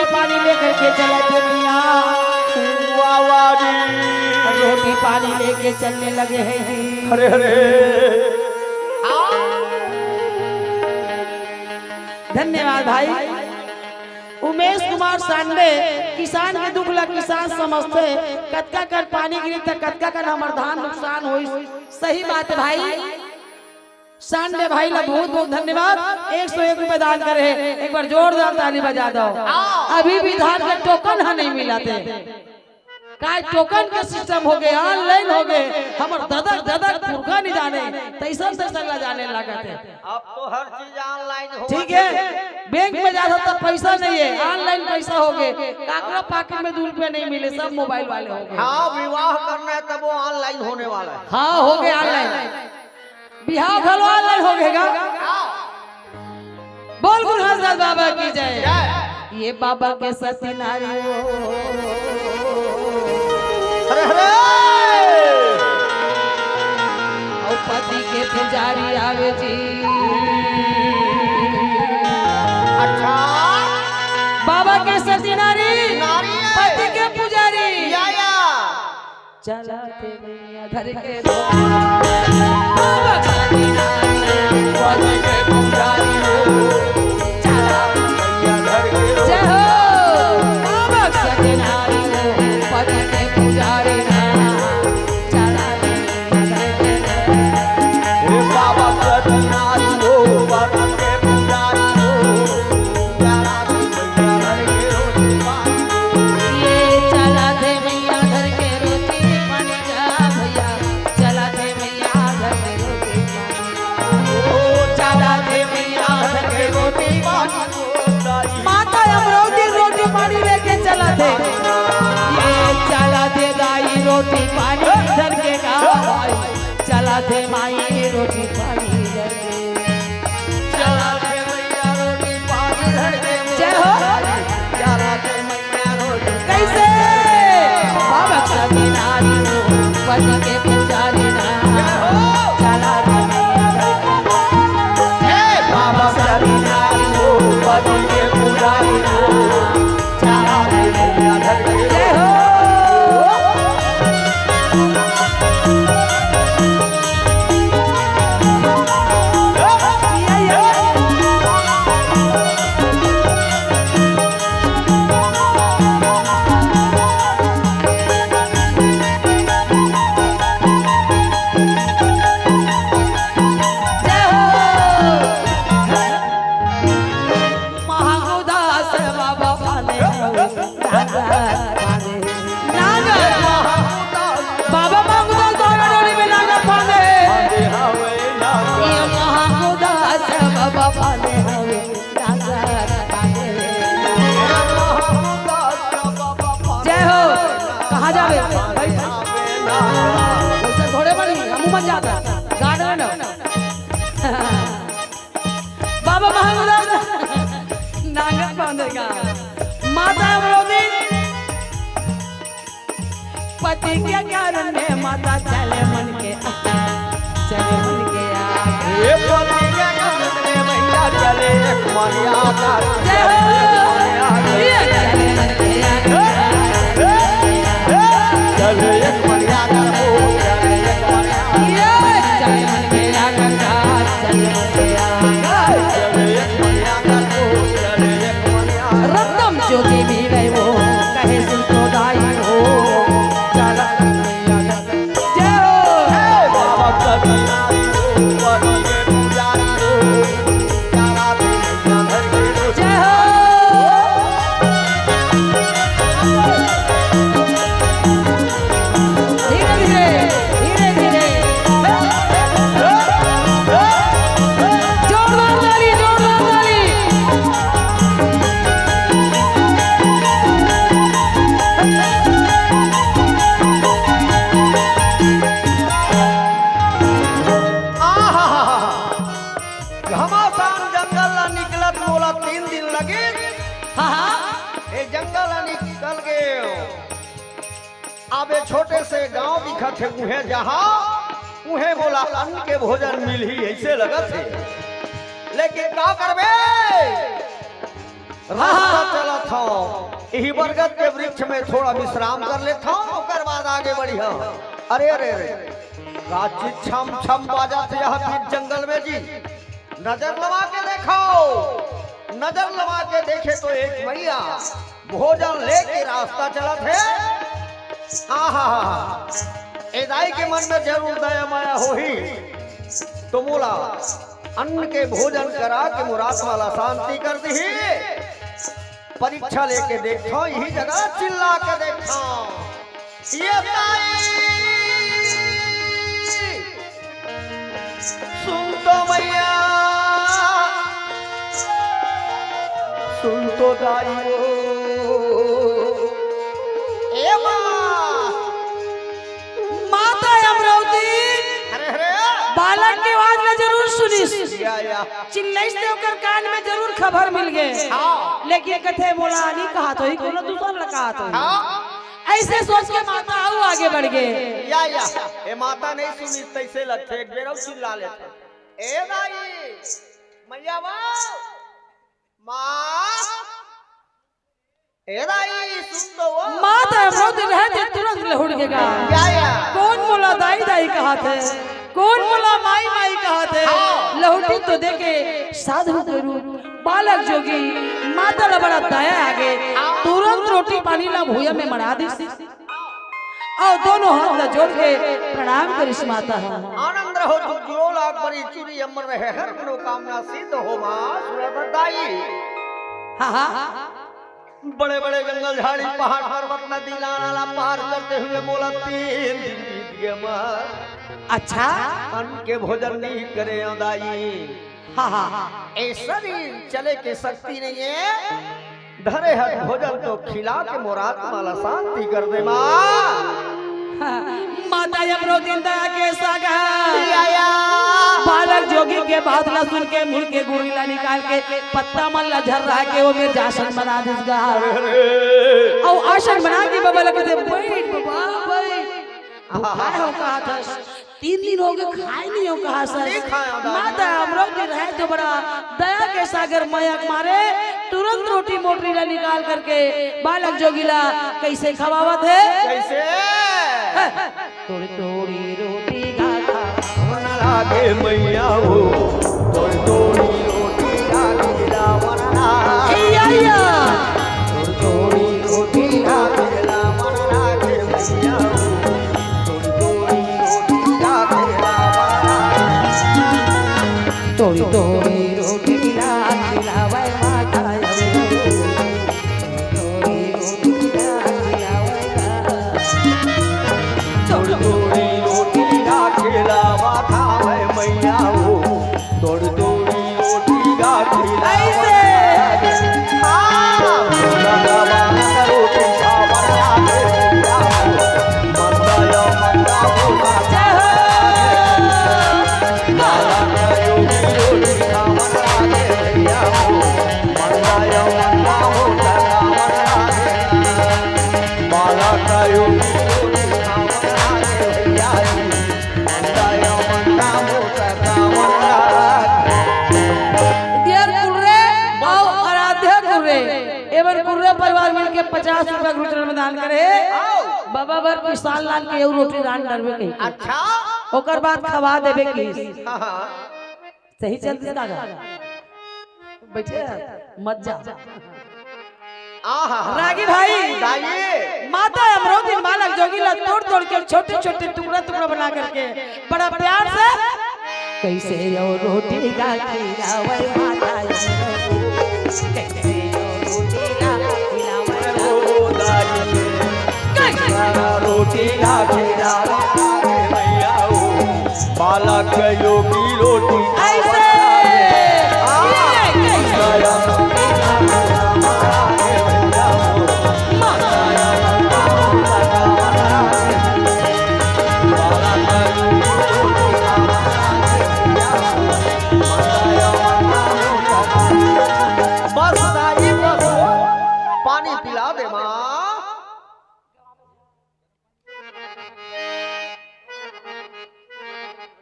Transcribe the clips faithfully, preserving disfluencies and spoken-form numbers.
पानी लेकर के चला थे मियाँ। वाह, वाह जी। रोटी पानी लेके चलने लगे हैं जी। अरे, अरे। धन्यवाद भाई। उमेश कुमार सांडे, किसान के दुख ला किसान समझथे, कतका कन पानी गिरी त कतका कन हमर धान नुकसान होइस। सही बात है भाई। सांडे भाई ला बहुत बहुत धन्यवाद, एक सौ एक रुपए दान करे हे, एक बार जोरदार ताली बजा दो। अभी भी धान के टोकन ह नहीं मिला थे, काय टोकन के सिस्टम हो गए, ऑनलाइन हो गए, हमर ददक ददक पुरखा नहीं जाने, तैसन तैसन ला जाने लागत है। अब तो हर चीज ऑनलाइन हो ठीक है, बैंक में जाता तो पैसा नहीं है, ऑनलाइन पैसा हो गए, काकरा पाकिट में दू रुपया नहीं मिले, सब मोबाइल वाले हो गए। हाँ, विवाह करना है तब वो ऑनलाइन होने वाला है। हाँ, हो गए ऑनलाइन। बिहाव घलो ऑनलाइन हो गए गा। बोल गुरु घासीदास बाबा की जय। ये बाबा के सती नारी हो। अरे, अरे। और पति के पुजारी आवे जी। अच्छा। बाबा के सती नारी, नारी है। पति के पुजारी। या, या। चला थे मैया धर के रो। बाबा सती नारी हो, पति के पुजारी हो। चला मैया धर के रो। जय हो। बाबा सती नारी हो, पति के पुजारी हो। चला थे मैया धर के रो। हे बाबा सती नारी हो, पति के पुजारी हो। चला थे मैया धर के रो। ये चला थे मैया धर के रोटी पानी जा भैया, चला थे मैया धर के रोटी पानी। ओ, चला थे मैया धर के रोटी पानी। माता अमरौती रोटी पानी लेके चला थे। ये चला थे दाई रोटी पानी धर के गा भाई, चला थे माई रोटी पानी धर के। चला थे मैया रोटी पानी धर के। जय हो। चला थे मैया रोटी। कैसे? बाबा सती नारी हो, पति के पुजारी ना। जय हो। चला थे मैया रोटी। हे बाबा सती नारी हो, पति के पुजारी ना। चला थे मैया धर के। जय हो। जय हो। महागुदास बाबा पाले हो, नागर पाले। नागर। बाबा महागुदास बाबा डोली में नागर पाले। ये महागुदास बाबा पाले हवे, नागर पाले। जय हो। कहाँ जावे? बैठ। वैसे थोड़े बनी, हमू मन जाता। गार्डन। बाबा महागुदास नागर बांधेगा। माता अमरौती पति के कारण में माता चले मन के, चले मन के आगे। ये पति के कारण में भैया चले एक मर्यादा। जय हो। ये चले मन के आगे। चले एक मर्यादा हो, चले एक मर्यादा। ये चले मन के आगे, चले मन के आगे। चले एक मर्यादा हो, चले एक मर्यादा। रतन ज्योति भी रहे वो, कहे सुन तो दाई हो। चला जय हो। हे बाबा सती नारी हो, पति के पुजारी हो। चला थे मैया धर के रो। जय हो। धीरे धीरे, धीरे धीरे। जोरदार ताली, जोरदार ताली। आहा! घमासान जंगल ला निकलत मोला तीन दिन लगिस। हाँ, हाँ। ए जंगल ला निकल के अब ए छोटे से गांव दिखत हे, उहें जहाँ उहें मोला अन्न के भोजन मिलही, ऐसे लगत हे। लेकिन का करबे? रास्ता चलत हव, इही बरगद के वृक्ष में थोड़ा विश्राम कर लेथव, ओकर बाद आगे बढ़िहव। अरे, अरे, अरे, का चीज छम छम बाजत हे यह बीच जंगल में जी? नजर लगा के देखव, नजर लगा के देखे तो एक मइया भोजन लेके रास्ता चलत हे। आहा, ए दाई के मन में जरूर दया माया होही, तो मोला अन्न के भोजन करा के मोर आत्मा ला शांति कर दिही। परीक्षा लेके देखथव, इही जगह चिल्ला के देखथव। ये दाई, सुन तो मइया, सुन तो दाई ओ। ए माँ, माता अमरौती अरे, अरे। बालक के आवाज ला जरूर सुनिस। या, या। चिल्लाइस ते ओकर कान में जरूर खबर मिल गे। हाँ। लेकिन कथे मोला नहीं कहत होही, कोनो दूसर ला कहत होही। हाँ। अइसे सोच के माता अउ आगे बढ़ गे। या, या। ए माता नहीं सुनिस, तइसे लगथे, एक बेर अउ चिल्ला लेथे। ए दाई, मइया बा, माँ, ए दाई, सुन तो वो। माता अमरौती रहे ते तुरंत लहुट गे गा। या, या। कोन मोला दाई दाई कहत हे, कोन मोला माई माई कहत हे। हाँ। लहुटी तो देखे साधु के रूप, बालक जोगी, माता ला बड़ा दया आगे। हाँ। तुरंत रोटी पानी ला भुइयां में मड़ा दिस। अउ दोनों हाथ ला जोड़ के प्रणाम करिस माता ह। आनंद रहो तुम जो लाख बरी चूरी अमर रहे, हर मनोकामना सिद्ध हो माँ सुरत दाई। हाँ, हाँ। बड़े बड़े जंगल झाड़ी पहाड़ पर्वत नदी नाला ला पार करते हुए मोला तीन दिन बीत गे माँ। अच्छा। अन्न के भोजन नहीं करे अव दाई। हाँ, हाँ, हाँ। ऐसा नहीं चले के शक्ति नहीं है। धरे हस भोजन तो खिला के मोर आत्मा ला शांति कर दे माँ। माता अमरौती दया के सागर। या, या। बालक जोगी के बात ला सुन के मुड़ के गुड़ी ला निकाल के पत्ता मन ला झर्रा के ओमे आसन बना दिस गा। अरे। अउ आसन बना के बाबा ला कथे, "बैठ बाबा, बैठ।" आहा। "खाए हव कहत हस?" "तीन दिन हो गे, खाए नहीं हव कहत हस।" नहीं खाए हव दादा। माता अमरौती रहे तो बड़ा दया के सागर मया के मारे तुरंत रोटी मोटरी ला निकाल करके बालक जोगी ला कइसे खवावत हे? कइसे? हे, तोड़ी तोड़ी रोटी ला खा। मन लागे मइया हो, तोड़ी तोड़ी रोटी ला खिलावन लागे। या, या। तोड़ी तोड़ी रोटी ला खिलावन लागे मइया हो। तोड़ी तोड़ी रोटी ला खिलावै माता। तोड़ी तोड़ी रोटी ला खिलावा खावै मइया हो। तोड़ तोड़ी रोटी ला खिलावा। ऐसे। हाँ। जय हो। दियर कुर्रे अउ आराध्या कुर्रे, एमन कुर्रे परिवार मिलके पचास रुपया के रोटी दान करे हे। बाबा बर पिसान लान के अउ रोटी दान करबे कही। अच्छा। ओकर बाद खवा देबे कही। हाँ, हाँ। सही चल दिस का? बैठे मत जा। आहा। रागी भाई, दाई। माता अमरौती बालक जोगी ला तोड़ तोड़ के छोटे छोटे टुकड़ा टुकड़ा बना करके बड़ा प्यार से कैसे यो रोटी ला खिलावै माता अमरौती, कैसे यो रोटी ला खिलावै ओ दाई। कैसे यो रोटी ला खिलावै भैया ओ। बालक योगी रोटी ऐसे। बस दाई, बस। पानी पिला दे माँ।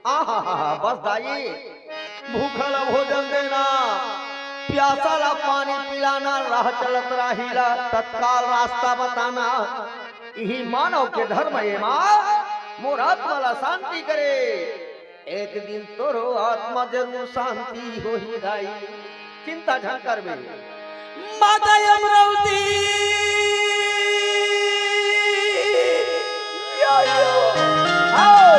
आहा, बस दाई, भूखा ला भोजन देना, प्यासा ला पानी पिलाना, राह चलत राही ला तत्काल रास्ता बताना, इही मानव के धर्म ए माँ। मोर आत्मा ला शांति करे, एक दिन तोरो आत्मा जरूर शांति होही दाई, चिंता झन करबे। माता अमरौती। या, या। आओ।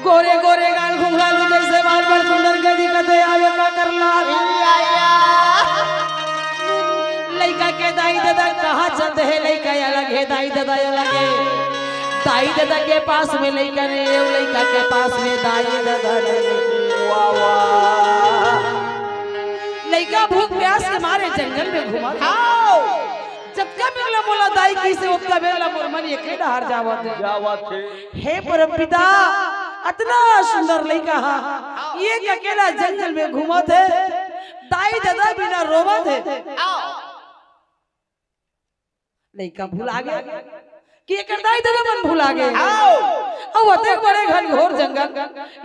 गोरे गोरे गाल घुंघरालू जैसे बाल बड़ सुंदर के दिखत हे, आवे का कर लाल। या, या। लइका के दाई ददा कहाँ चलत हे, लइका अलग हे, दाई ददा अलग हे। दाई ददा के पास में लइका नहीं हे, लइका के पास में दाई ददा नहीं हे। वाह, वाह। लइका भूख प्यास के मारे जंगल में घूमत हे। आओ। जतका बेर ला मोला दाई कहिसे, ओतका बेर ला मोर मन एके डहार जावत हे। जावत हे। हे परम पिता, अतना सुंदर लइका हा, एक अकेला जंगल में घूमत हे, दाई ददा बिना रोवत हे। आओ। लइका भुला गे कि एकर दाई ददा मन भुला गे। आओ। अउ अतेक बड़े घनघोर जंगल,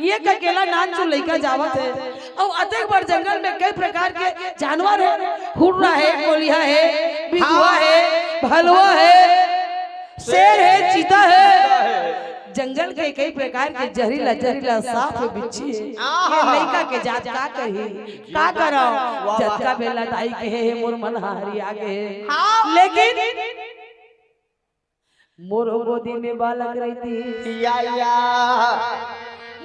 एक अकेला नानचुन लइका जावत हे। अउ अतेक बड़ जंगल में कई प्रकार के जानवर हे, हुर्रा हे, कोलिहा हे, बिगुहा हे, भलुआ हे, शेर हे, चीता हे। जंगल के कई प्रकार के जहरीला, जहरीला सांप हे, बिच्छी हे। आहा। ये लइका के जात का कही, का करव? वाह, वाह। जतका बेर ला दाई कहे हे, मोर मन हरिया गे हे। हाँ। लेकिन मोरो गोदी में बालक रहितिस। या, या।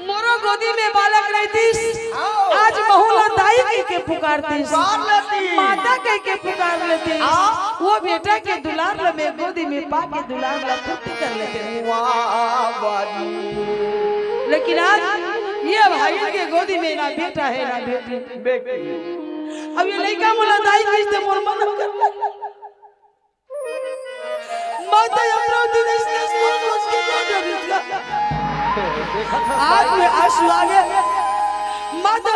मोरो गोदी में बालक रहितिस। आओ। आज महू ला दाई कहिके पुकारतिस। पुकार लेती। माता कहिके पुकार लेतिस। आओ। वो बेटा के दुलार ला मैं गोदी में पाके दुलार ला फुर्ती कर लेते। वाह, वाह जी। लेकिन आज ये भाई के गोदी में ना बेटा हे, ना बेटी। बेटी। अब ये लइका मोला दाई कहिथे, मोर मन कर माता अमरौती ने इसने सोच सोच के क्या डरिस गा। आँख में आंसू आ गे। माता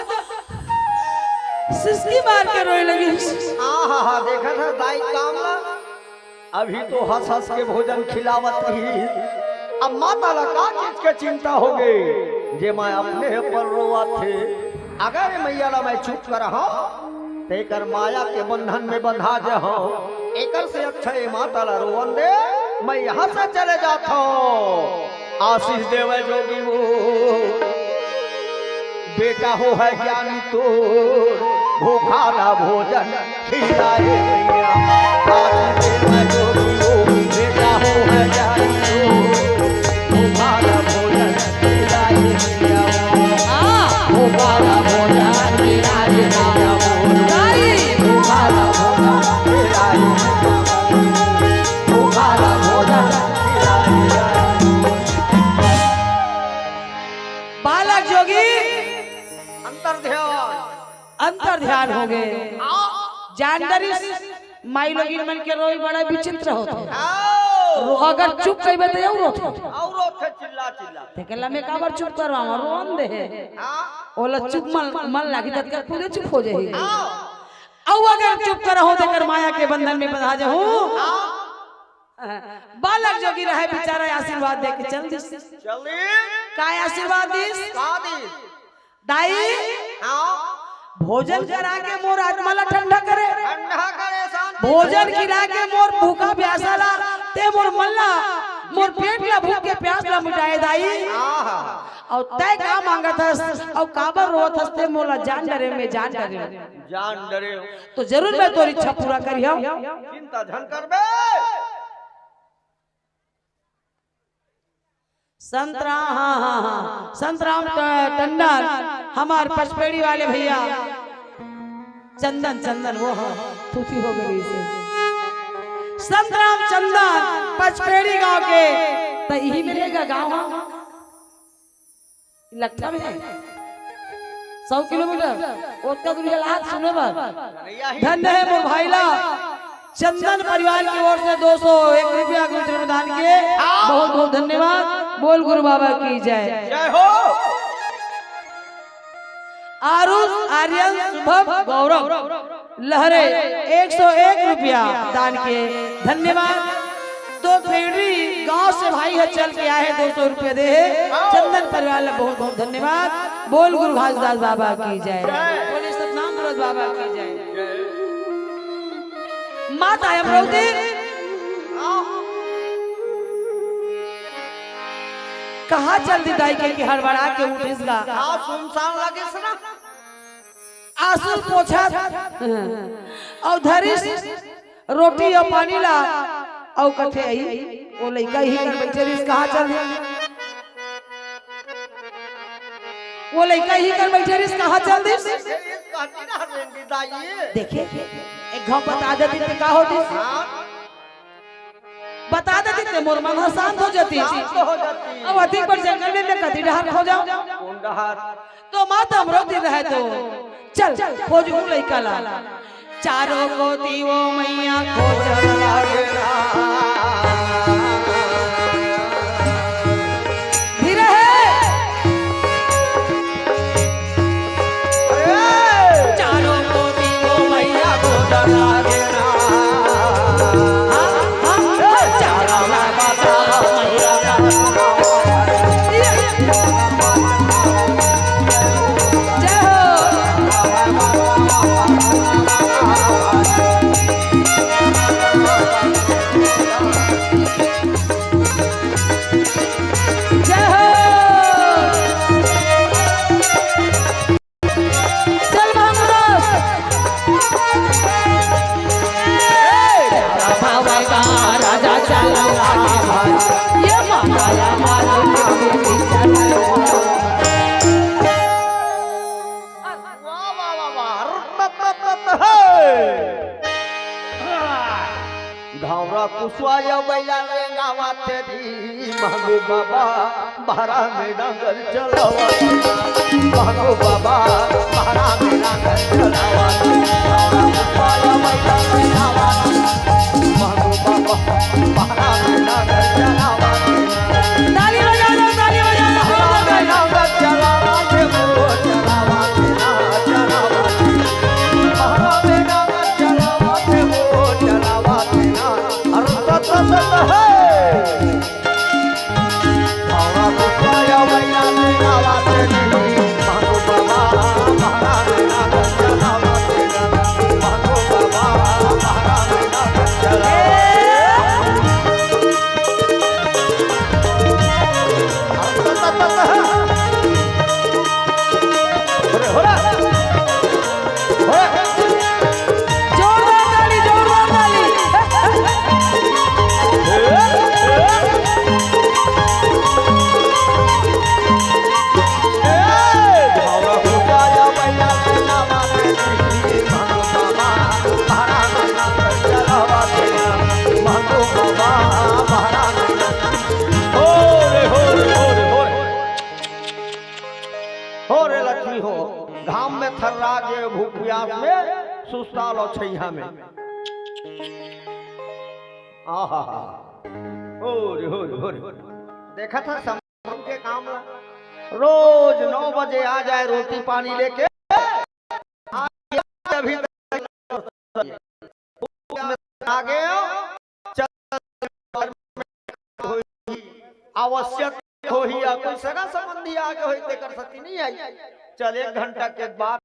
सिसकी मार के रोए लगिस। आहा हा, देखत हस दाई काम ला। अभी तो हंस हंस के भोजन खिलावत रहिस, अब माता ला का चीज के चिंता हो गे, जे मैं अपने पर रोवत हे। अगर ए मइया ला मैं चुप करहूं, तेकर माया के बंधन में बंधा जहूं। एकर से अच्छा ए माता ला रोवन दे, मैं यहाँ से चले जात हूँ। आशीष देवे जोगी वो, बेटा हो है ज्ञानी तो, भूखा ला भोजन खिलाए मैया। आशीष देवे जोगी वो, बेटा हो है ज्ञानी तो, भूखा ला भोजन खिलाए मैया। हाँ। भूखा ला भोजन खिलाए मैया। ताई। भूखा ला भोजन खिलाए मैया। बालक जोगी अंतर ध्यान। अंतर ध्यान हो गे। हाँ। जान डरिस, माई लोगिन मन के रोई बड़ा विचित्र होथे। आओ। रो-, अगर चुप कहिबे त अउ रोथे। अउ रोथे चिल्ला चिल्ला। तेकर ला मैं काबर चुप करवावं, रोन दे। हाँ। ओला चुप मन, मन लागी, ततका खुदे चुप हो जाही। हाँ। अउ अगर चुप करहूं, तेकर माया के बंधन में बंधा जहूं। हाँ। बालक जोगी रहे बेचारा, आशीर्वाद दे के चल दिस। चल दिस। काय आशीर्वाद दिस? का दिस? दाई, हाँ। भोजन करा के मोर आत्मा ला ठंडा करे। ठंडा करे, शांति भोजन करे। खिला के मोर भूखा प्यासा ला, ते मोर मन ला, मोर पेट ला, भूख के प्यास ला मिटाए दाई। आहा। अउ तैं का मांगत हस, अउ काबर रोवत हस, ते मोला जान डरे में जान डरे। जान डरे। तो जरूर मैं तोर इच्छा पूरा करिहंव। चिंता झन करबे। संतराम, हाँ, हाँ, हाँ, संतराम ट-, टंडन, हमार पचपेड़ी वाले भैया, चंदन, चंदन, वो हाँ, थूथी हो गई इसे। संतराम चंदन, पचपेड़ी गांव के, त इही में रहेगा गांव, हाँ। लट्ठा में है। सौ किलोमीटर, ओतका दूरी के लात सुने बर। धन्य है मोर भाई ला, चंदन परिवार की ओर से दो सौ एक रुपया के अनुदान किए। बहुत बहुत धन्यवाद। बोल गुरु बाबा की जय। जय हो। आरुष, आर्यन, शुभम, गौरव लहरे एक सौ एक रुपया दान किए। धन्यवाद। तो पेड़ी गांव से भाई ह चल के आए हे, दो सौ रुपया दे हे। चंदन परिवार ला बहुत बहुत धन्यवाद। बोल गुरु घासीदास बाबा की जय। जय। बोले सतनाम सूरज बाबा की जय। जय। माता अमरौती कहाँ चल दी दाई के कि हड़बड़ा के उठिस गा। हाँ, सुनसान लगिस ना। आंसू पोछत अउ धरिस रोटी अउ पानी ला, अउ कथे, "अई, वो लइका इही कर बइठे रिहिस, कहाँ चल दे? वो लइका इही कर बइठे रिहिस, कहाँ चल दिस?" देखे, एक घांव बता देती त का होतिस? बता देती त मोर मन ह शांत हो जातिस। शांत हो जातिस। अब अतिक बड़ जंगल में मैं कति डहर खोजंव? कोन डहर? तो माता अमरौती रहे तो चल, खोजहूं लइका ला। चारों कोती वो मैया खोजन लागे ना। धीरे हे। चारों कोती वो मैया खोजन लागे ना। हाँ, हाँ, हाँ, चारों कोती वो मैया जय हो। जय हो। चल भांगुरस। राजा चला ये माया मालूम वाह, वाह, वाह, वाह। रुत, रुत, रुत, रुत, हे। घांवरा कुसवा या बैला रे गावा तेरी महबूब बाबा, बहरा में डांगर चलावा। महबूब बाबा, बहरा में डांगर चलावा। घांवरा कुसवा या बैला रे गावा। महबूब बाबा, बहरा में डांगर चलावा। ताली बजा दो, ताली बजा दो, जोरदार ताली। जोरदार ताली, जोरदार ताली। हो रे, हो रे, हो रे, हो रे। हो रे लक्ष्मी हो, घाम में थर्रा गे, भूख प्यास में सुस्ता लो छैया में। आहा। हो रे, हो रे, हो रे। देखत ह समूह के काम ला। रोज नौ बजे आ जाए रोटी पानी लेके। आज अभी तक आगे हो, चल, आवश्यक होही या कोई सगा संबंधी आगे होही, तेकर सेती नहीं आई। चल, एक घंटा के बाद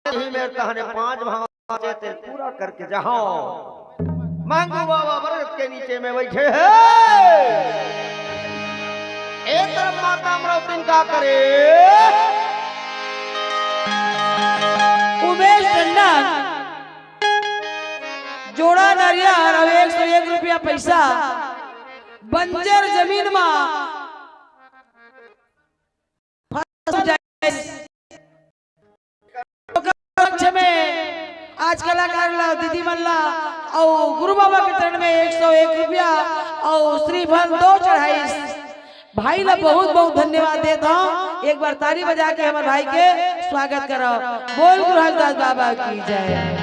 ही मेरे तहने पांच भाव बांचे, ते पूरा करके जाओ। मांगू बाबा बरगद के नीचे में बैठे हैं। ए तरफ माता अमरौतिन का करे? उमेश टंडन जोड़ा नरियर अउ एक सौ एक रुपया पैसा बंजर जमीन मा फंस जाए। ओकर उपलक्ष्य में आज कलाकार ला, दीदी मन ला अउ गुरु बाबा के चरण में एक सौ एक रुपया अउ श्रीफल दो चढ़ाइस। भाई ला बहुत बहुत धन्यवाद देत हंव। एक बार ताली बजा के हमर भाई के स्वागत करव। बोल गुरु घासीदास बाबा की जय।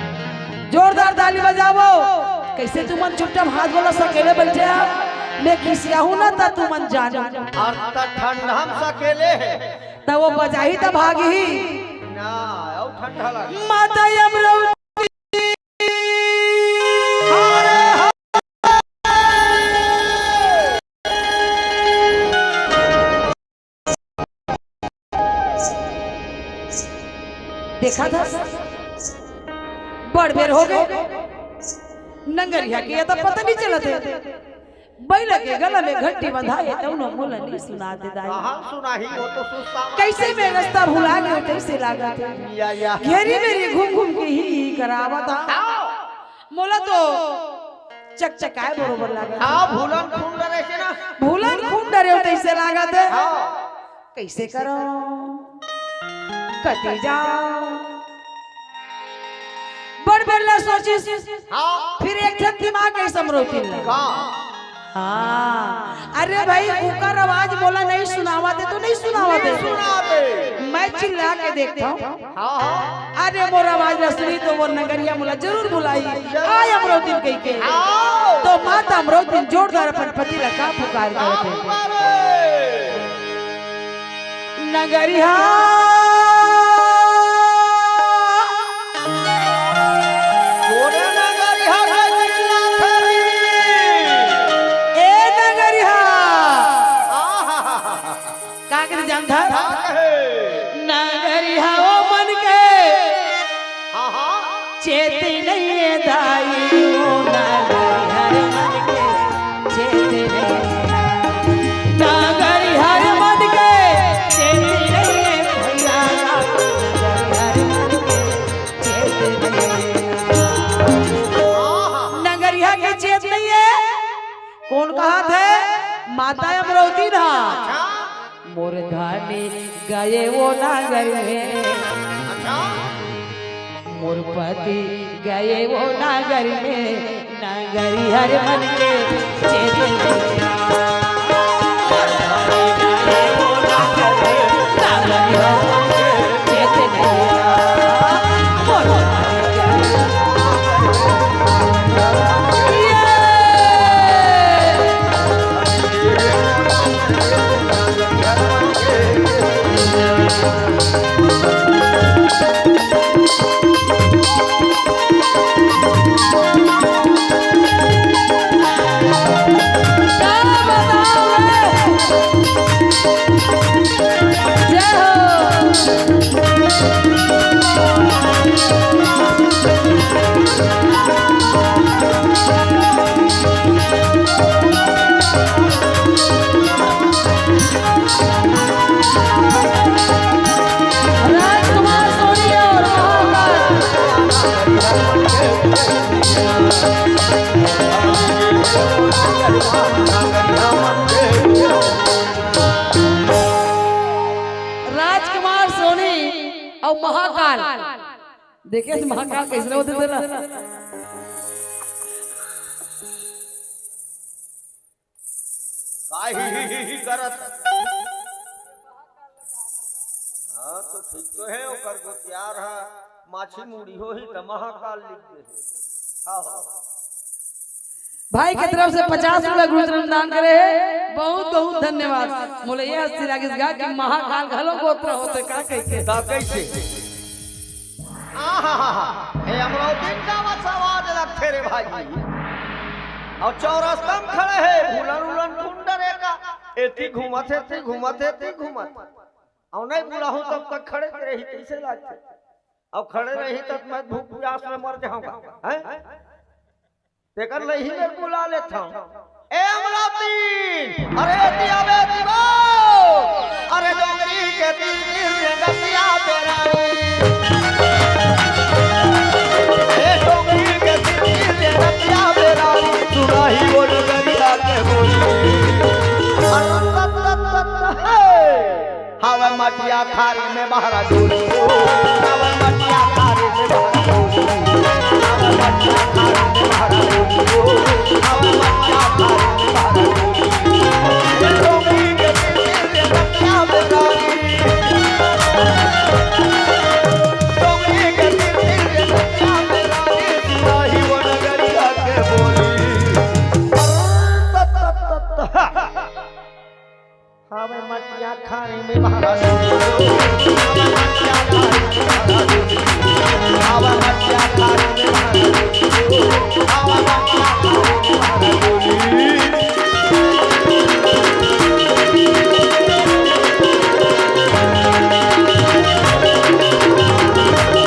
जोरदार ताली बजावव। कइसे तुमन चुपचाप हाथ गोला सकेले बइठे हव? मैं खिसियाहूं ना त तुमन जानव। अउ त ठंडा म सकेले हे। त वो बजाही त भागही। ना, अउ ठंडा लगे। माता अमरौती। देखा था, बड़ बेर हो गए, नंगरिहा के ये तो पता नहीं चलत हे। बैला के गला में घंटी बंधाए, तौनो मोला नहीं सुनात हे दाई। कहाँ सुनाही, वो तो सुस्ता। कैसे मैं रास्ता भुला गए, कैसे लागत हे। या, या। घेरी मेरी घूम घूम के ही, ही करावत हा। हाँ। मोला तो चकचकाए बरोबर लागत हे। हाँ, भूलन खून डरे से ना। भूलन खून डरे हो, तैसे लागत हे। हाँ। कैसे करो, कति जाओ। बड़ बेर ला सोचिस, हाँ। फिर एक ठन दिमाग ऐसे अमरौती ला। का? हाँ, अरे भाई, ओकर आवाज मोला नहीं सुनावत हे तो नहीं सुनावत हे। नहीं सुनावत हे। मैं चिल्ला के देखता हूँ। हाँ, हाँ। अरे मोर आवाज ला सुनही तो मोर नगरिहा मोला जरूर बुलाही। जरूर। आय अमरौती कहिके। आओ। तो माता अमरौती जोरदार अपन पति ला का पुकार का करत हे। पुकारे? नगरिहा। कोने नगरिहा के चिल्लात हे? ए नगरिहा। आहा। का कथे जानत हा? का कहे? नगरिहा ओ मन के हाँ, हाँ। चेत नहीं हे दाई, ओ नगरिहा मन के चेत नहीं हे। नगरिहा मन के चेत नहीं हे भैया, नगरिहा मन के चेत नहीं हे। हाँ, हाँ। नगरिहा के चेत नहीं हे। कोन कहत हे? माता अमरौती ना। अच्छा। मोर धनी गए वो नागर में। अच्छा। मोर पति गए वो नागर में, नगरिहा मन के चेत नहीं। राजकुमार सोनी और महाकाल। राजकुमार सोनी और महाकाल। देखे महाकाल कैसे होते थे ना। का ही, ही, ही, ही करत? हाँ, तो ठीक तो हे, ओकर गोतियार हा, माछी मुड़ी होही त महाकाल लिख दे। हाँ, हाँ। भाई के तरफ से पचास रुपया गुरु चरण दान करे हे, बहुत बहुत धन्यवाद। मोला ये हंसी लागिस गा कि महाकाल घलो गोत्र होथे, का कहिके? का कहिके? आहाहा, हे अमरौतीन का मत आवाज लगथे रे भाई। अउ चौरस्ता म खड़े हे, भूलन उलन खून डरे का। एती घूमत हे, एती घूमत हे, एती घूमत। अउ नहीं बुलाहूं तब तक खड़े रही, कैसे लागथे? अउ खड़े रही तब मैं भूख प्यास में मर जाहूंगा, हैं? तेकर ले ही मेर बुला लेथंव। ए अमरावती, अरे दिया बे दिवा, अरे डोंगरी के तीर तीर ले गतिया बेरानी। ए डोंगरी के तीर तीर ले गतिया बेरानी, सुनाही वो डोंगरिया के बोली। अरे तत तत तत हे। हवे मटिया खारी में बहरा डोली ओ, हवे मटिया खारी में बहरा डोली ओ, हवे मटिया खारी में बहरा डोली ओ, हवे मटिया खारी में बहरा डोली ओ। डोंगरी के तीर तीर ले गतिया बेरानी। डोंगरी के तीर तीर ले गतिया बेरानी। सुनाही वो डोंगरिया के बोली। हवे मटिया खारी में बहरा डोली ओ, हवे मटिया खारी में बहरा डोली ओ, हवे मटिया खारी में बहरा डोली ओ, हवे मटिया खारी में बहरा डोली।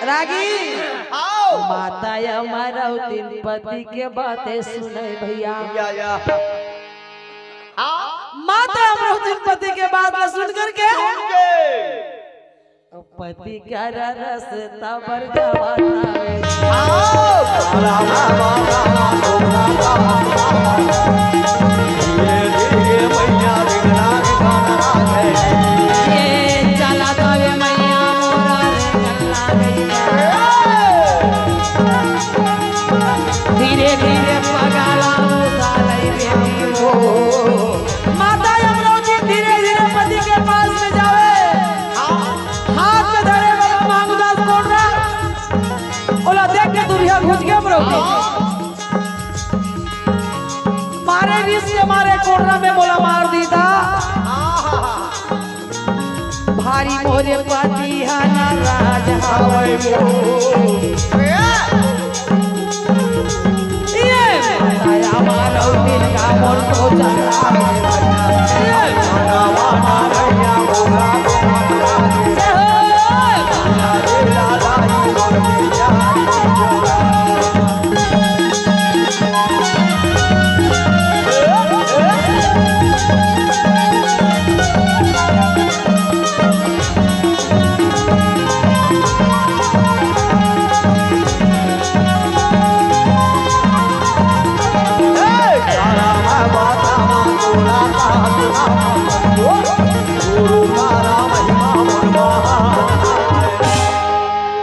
लागी। आओ। माता अमरौतिन पति के बातें सुने भैया। या, या। हाँ। माता अमरौतिन पति के बात ला सुन करके सुन के। पति कर रस तबर जावत हवे। आओ। ये चला तवे मैया मोरा रे चला गई। धीरे धीरे पगला उसालई बेटी हो। माता अमरौतिन धीरे धीरे पति के पास में जावे। हाथ में धरे वाला मांगदास कोटरा, ओला देख के दुरिहा घुस गया अमरौतिन। मारे रिस के मारे कोटरा में मोला मार दीता। भारी मोरे पति हा नाराज हवय वो। ये दया मानव दिल का मोर तो चला। ये जय हो।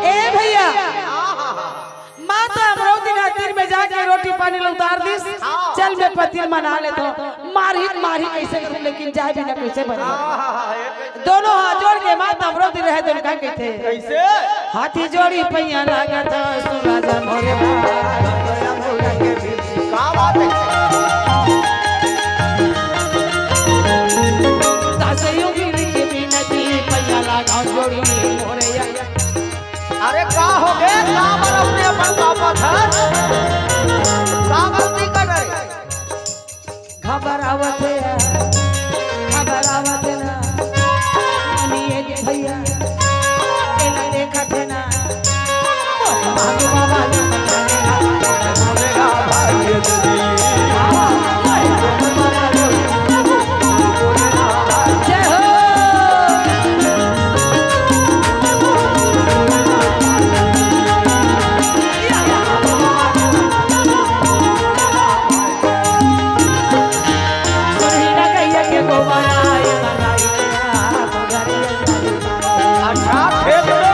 ए भैया, माता अमरौतिन तीर में जाके रोटी पानी ल उतार दिस। हाँ। चल मैं पति ल मना लेथंव। मारही त मारही कइसे करूं, लेकिन जाय बिना कइसे बनही। हाँ, हाँ, हाँ, ये कइसे? दोनों हाथ जोड़ के माता अमरौतिन रहे, दोनों का कहिथे? कइसे? हाथी जोड़ी पैया लागत सुन राजा मोरे बाबा। का बात है? दासैयो गिर के बिनती पैया लागा जोड़ी मोरे या। अरे का हो गे? का बर अपने अपन कापत हस? का गलती कर डरे? घबरावत हे, घबरावत हे ना। मनिए जी भैया, एला देखत हे ना। मोर बाबू बाबा जी। जय हो। सुरहीना गैया के गोबरा ए मंगाई। अच्छा, खेत में।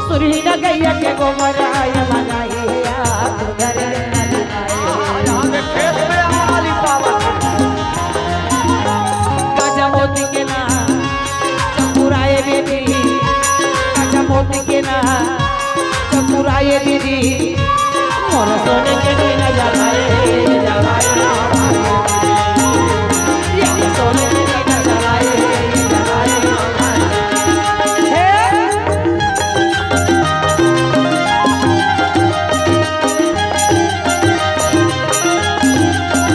सुरहीना गैया के गोबरा ए मंगाई। यहाँ के खेत में आली पावा। गजा मोती के ना चतुराए बेटी, गजा मोती के ना चतुराए दीदी, मोर सोने के बिना जलाए, जलाए ना भाई। ये सोने के बिना जलाए, जलाए ना भाई। हे।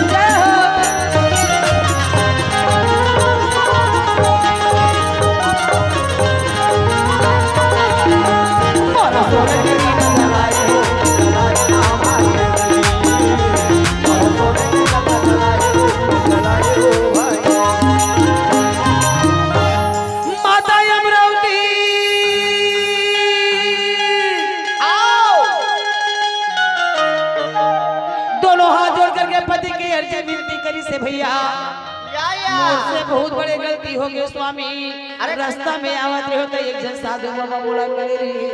जय हो। माता अमरौतिन आओ। दोनों हाथ जोड़ करके पति के अर्जी विनती करिस हे भैया। या, या। मोर से बहुत बड़े गलती हो गे स्वामी। अरे रस्ता में आवत रहे हो त एक झन साधु बाबा मोला मिले रही।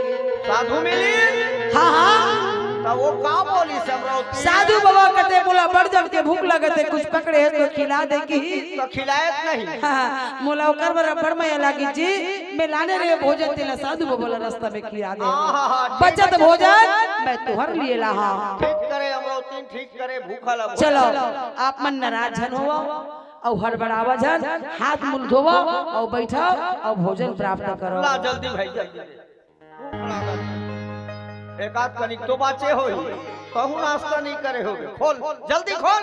साधु मिली? हाँ, हाँ। त वो का बोलिस अमरौतिन? साधु बाबा कथे मोला बड़ जम के भूख लगत हे, कुछ पकड़े हे त खिला दे कहिस। त खिलायस नहीं। हाँ, मोला ओकर बर अब्बड़ मया लागिस जी। मैं लाने रहे भोजन तेला साधु बाबा ला रस्ता में खिला दे। हाँ, हाँ, हाँ, ठीक बचत है। भोजन मैं तुहर लिए लाहा। ठीक करे अमरौतिन, ठीक करे, भूखा ला भोजन। चलो, आप मन नाराज झन होवा अउ हड़बड़ावा झन, हाथ मुंह धोवा अउ बैठा अउ भोजन प्राप्त करो। ला जल्दी भाई, जल्दी। भूख लागत। एक आध कनिक तो बाचे होही, कहूँ नाश्ता नहीं करे होगे। खोल, जल्दी खोल।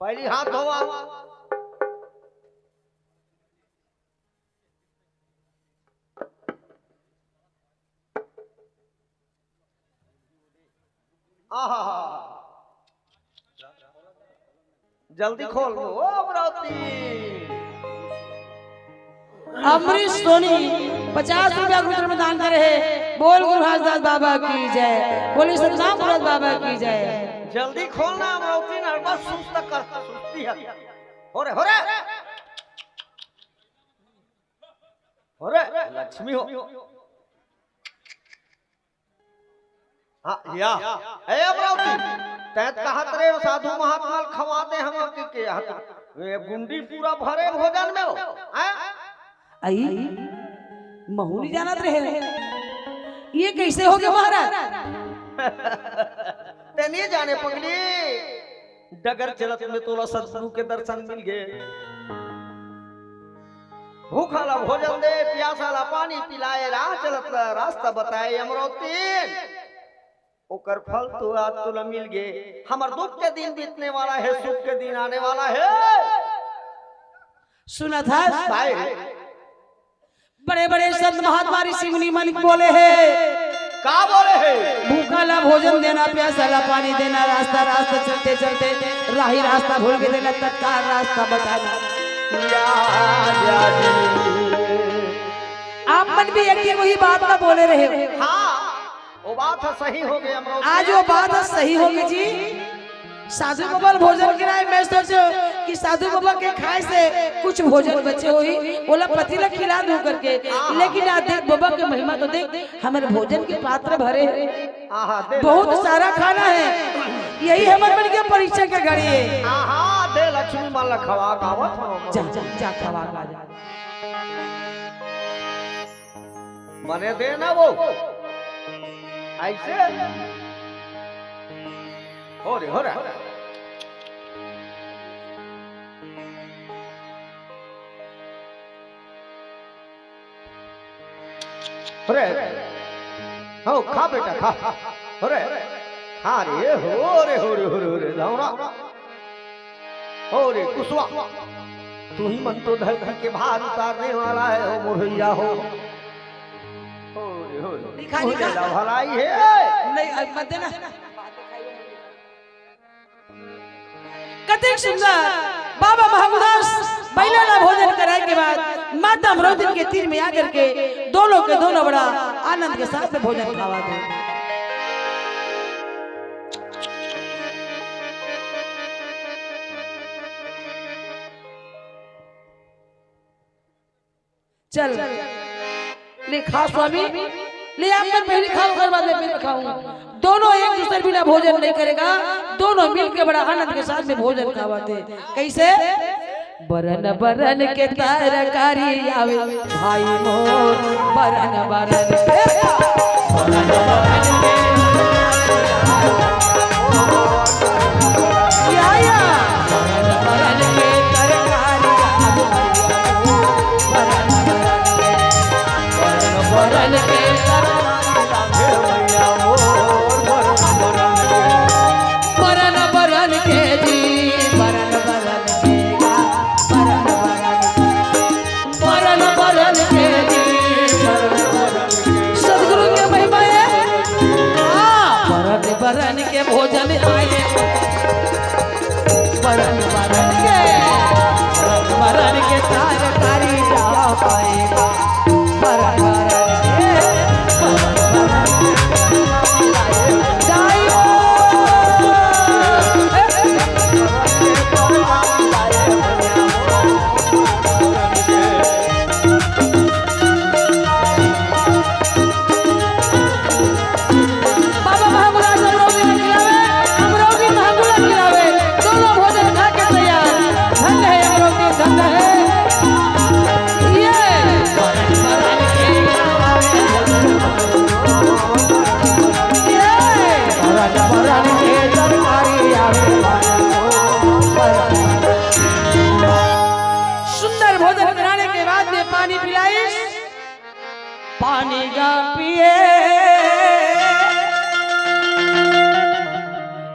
पहली हाथ धोवा। जल्दी खोल वो, ओ अमरावती। अमरीश सोनी पचास रुपया गुरुद्वारा में दान करे हे। बोल गुरु घासदास बाबा की जय, बोले सतनाम गुरुदास बाबा की जय। जल्दी खोलना अमरावती, नरबस सुस्त कर, सुस्ती है। हो रे, हो रे, हो रे, लक्ष्मी हो। हाँ, या। ए अमरावती, तैं त कहत रे साधु महात्मा ल खवा दे हमर के, के हत। ए गुंडी पूरा भरे भोजन में हो। हैं? आई, महू नहीं जानत रहे। ये कैसे हो गया महाराज? तैं नहीं जाने पगली, डगर चलत में तोला सतगुरु के दर्शन मिल गए। भूखा ला भोजन दे, प्यासा ला पानी पिलाए, राह चलत ला रास्ता बताए, अमरावती। ओकर फल तो आज तोला मिल गे। हमर दुख के दिन बीतने वाला है, सुख के दिन आने वाला है। सुना था? भाई। बड़े बड़े संत महात्मा ऋषि मुनि मन बोले हैं। का बोले हैं? भूखा ला भोजन देना, प्यासा ला पानी देना, रास्ता रास्ता चलते चलते राही रास्ता भूल के देना, तत्काल रास्ता बताना। या, या, या। आप मन भी एक दिन वही बात ना बोले रहे। हाँ, वो बात ह सही हो गया, अमरावती। आज वो बात ह सही हो गई जी। साधु बाबा ल भोजन कराए, मैं सोचो कि साधु बाबा के खाए से कुछ भोजन बचे होही, ओला पति ला खिला दूं करके। हाँ, हाँ। लेकिन आज देख बाबा के महिमा तो देख, हमर भोजन के पात्र भरे हे। हाँ, हाँ, दे। बहुत सारा खाना है, यही हमर मन के परीक्षा के घड़ी है। हाँ, हाँ, दे लक्ष्मी मन ला खवा के आवत हूँ। जा, जा, जा, खवा के आ जा। मने दे ना वो। ऐसे। हो रे, हो रे। अरे, हाँ, खा बेटा, खा। अरे, खा रे, हो रे, हो रे, हो रे, हो रे, धावना। हो रे, कुसवा, तू ही मन तो धरती के भार उतारने वाला है, हो मोर भैया हो। हो रे, हो रे। लिखा, तू लिखा। मेरा भलाई है। नहीं, अब मत देना। कतेक सुंदर बाबा महागुदास महिला ला भोजन कराए के बाद माता अमरौदिन के तीर में आकर के दोनों के दोनों बड़ा आनंद के साथ में भोजन खावा थे। चल, ले खा स्वामी, ले आप मन पहले खाओ, ओकर बाद मैं फिर खाऊं। दोनों एक दूसर बिना भोजन नहीं करेगा, दोनों मिलके बड़ा आनंद के साथ में भोजन खावा थे। कैसे? बरन बरन के तरकारी आवे भाई मोर, बरन बरन के, बरन बरन के, या, या। बरन बरन के जी, बरन बरन के गा, बरन बरन के, बरन बरन के जी, बरन बरन के। सतगुरु के महिमा है। हाँ, बरन बरन के भोजन आए। बरन बरन के, बरन बरन के तरकारी जा पाएगा। बरन बरन के, बरन बरन के, जाइयो। बाबा महागुराज अमरौगी ला खिलावे, अमरौगी महागुराज खिलावे, दोनों भोजन खा के तैयार। धन्य है अमरौगी, धन्य है। ये। ये। सुंदर भोजन कराने के बाद में पानी पिलाइस। पानी गा पिए,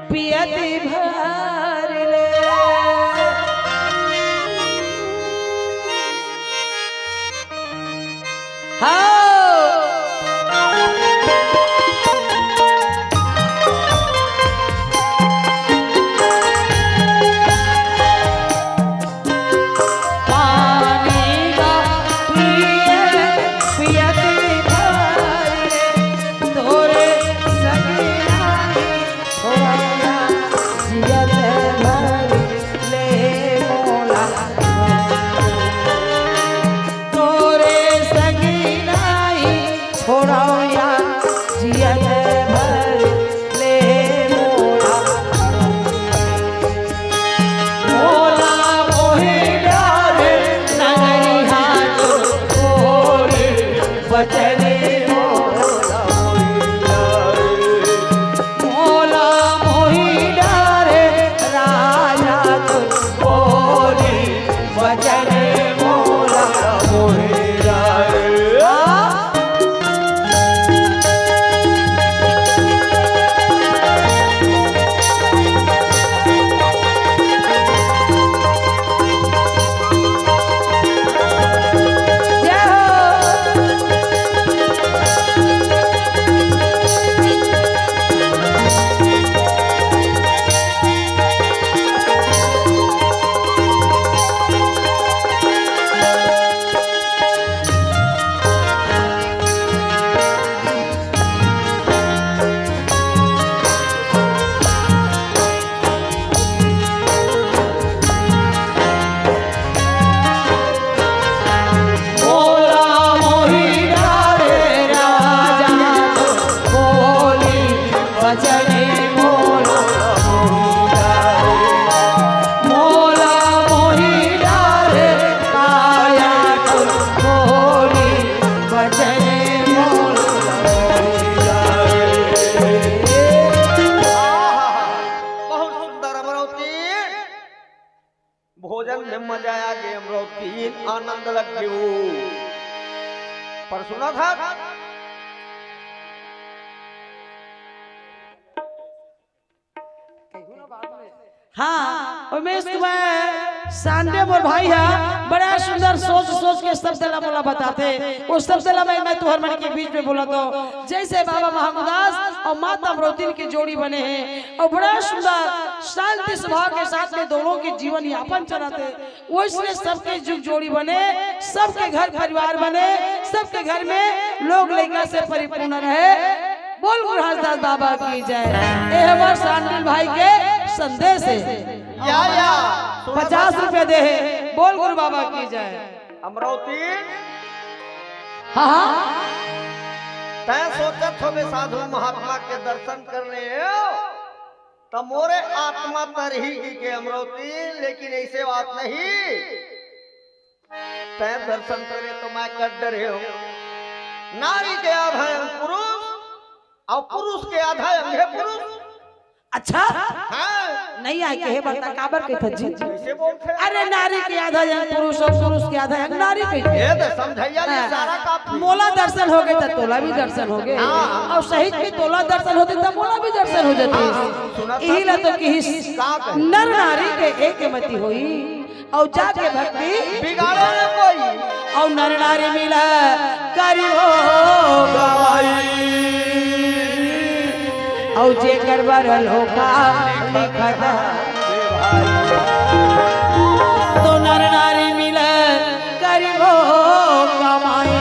पियती भर ले। हाँ। भोजन में मजा आ गया, अमरौतीन आनंद लग गयो। पर सुना था, हाँ, उमेश कुमार सांडे मोर भाई हा, बड़ा सुंदर सोच सोच के शब्द ला मोला बताथे। वो शब्द ला मैं, मैं तुहर मन के बीच में बोलत हूँ। जैसे बाबा महागुदास और माता अमरौतीन के जोड़ी बने हैं और बड़ा सुंदर शांति स्वभाव के साथ में दोनों के जीवन यापन चलत हे, वैसने सबके जुग जोड़ी बने, सबके घर परिवार बने, सबके घर में लोग लइका से परिपूर्ण रहे। बोल गुरु घासदास बाबा की जय। ए हमर सांडिल भाई के संदेश हे। या, या, सुना पचास था। रुपया दे हे। बोल गुरु बाबा की जय। अमरौतीन। हाँ, हाँ। तैं सोचत होबे साधु महात्मा के दर्शन करने हो, त मोरे आत्मा तरही के अमरौतीन, लेकिन ऐसे बात नहीं। तैं दर्शन करे तो मैं कर डरे हूँ। नारी के आधा अंग पुरुष और पुरुष के आधा अंग हे पुरुष। अच्छा? हाँ। नहीं आए कहे बता काबर कहिथस जी? कैसे बोलते हैं? अरे नारी के आधा अंग पुरुष और पुरुष के आधा अंग नारी कहिथे। ये तो समझैया ये हाँ। सारा काफी। मोला दर्शन होगे त तोला भी दर्शन होगे। हाँ। और सहित भी तोला दर्शन होते त मोला भी दर्शन हो जाते। हाँ, हाँ, सुना था। इही ला तो किहिस का कहे? नर नारी के एक मति होई। अउ जाके भक्ति बिगाड़े न कोई। अउ नर नारी मिला करिबो गवाई। अउ जेकर बर लोका लिखत, तो नर नारी मिला करिबो कमाई।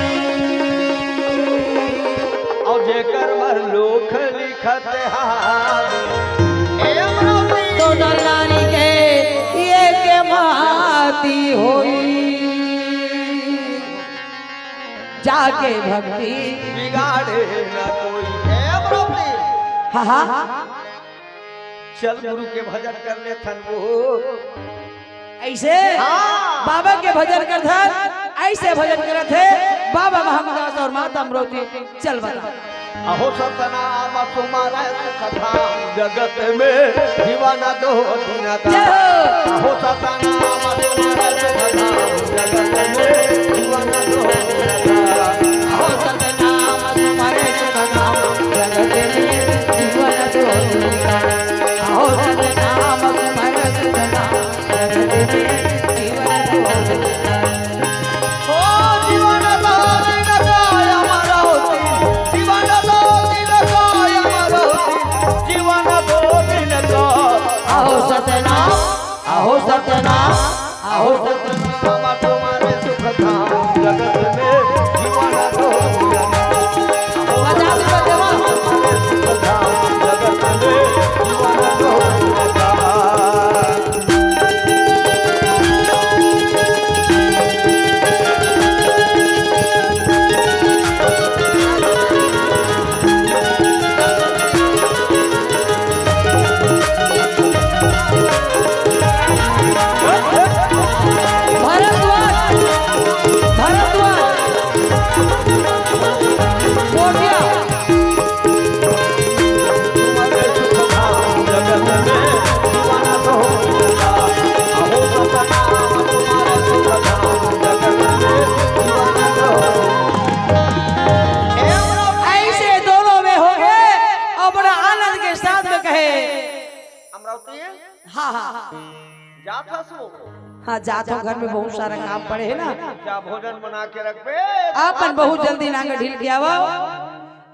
अउ जेकर बर लोक लिखत हाल। ए अमरौतीन। तो नर नारी के ये के माती होई। जाके भक्ति बिगाड़े न कोई। ए अमरौतीन। हाँ, हाँ। चल गुरु के भजन कर लेथन वो। ऐसे हाँ। बाबा के भजन करथन, ऐसे भजन करत हे बाबा महागुदास और माता अमरौतीन। चल बता। अहो सतनाम सुमर सुख धाम जगत में जीवन दो दिन का। जय हो। अहो सतनाम सुमर सुख धाम जगत में जीवन दो दिन का। अहो सतनाम सुमर सुख धाम जगत में जीवन दो दिन का। अहो सतनाम सुमर सुख धाम जगत में जीवन दो दिन का। ओ जीवन दो दिन का अमरौतीन, जीवन दो दिन का अमरौतीन, जीवन दो दिन का। अहो सतनाम, अहो सतनाम, अहो सतनाम। तुम्हारे सुख धाम जगत में जीवन दो दिन का। पचास रुपया देवा। तुम्हारे सुख धाम जगत में जीवन दो दिन का। भारद्वाज, भारद्वाज, कोटिया। ऐसे दोनों में हो गए और बड़ा आनंद के साथ में कहे। अमरौतीन? हाँ, हाँ, हाँ। जात हस वो? हाँ, जात हो, घर में बहुत सारा काम पड़े है ना। जा भोजन बना के रख बे। आपन बहुत जल्दी नांगर ढील के आवा,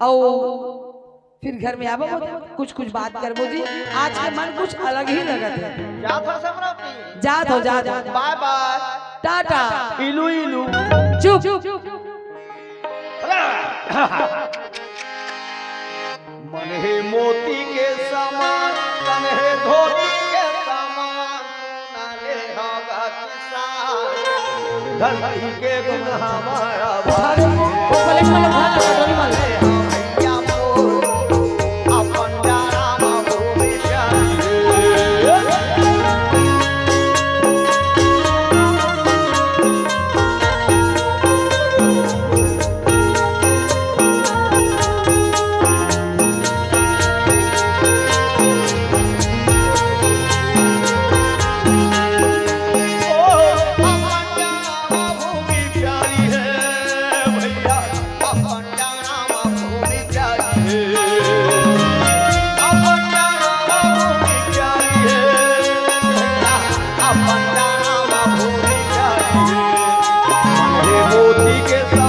अउ फिर घर में आवा, कुछ कुछ बात करबो जी। आज के मन कुछ अलग ही लगत है। जात हस अमरौतीन? जात हो, जात हो। बाय बाय। टाटा। इलू इलू। चुप। मन हे मोती के समान, तन हे धोती के समान, सोना ले होगा किसान। धरती के गुण हमारा भारी। वो कलेक्टर लोग भाग रहे हैं, गोली मार रहे हैं। भैया मोर, अपन जाना बाबू बिचारी। के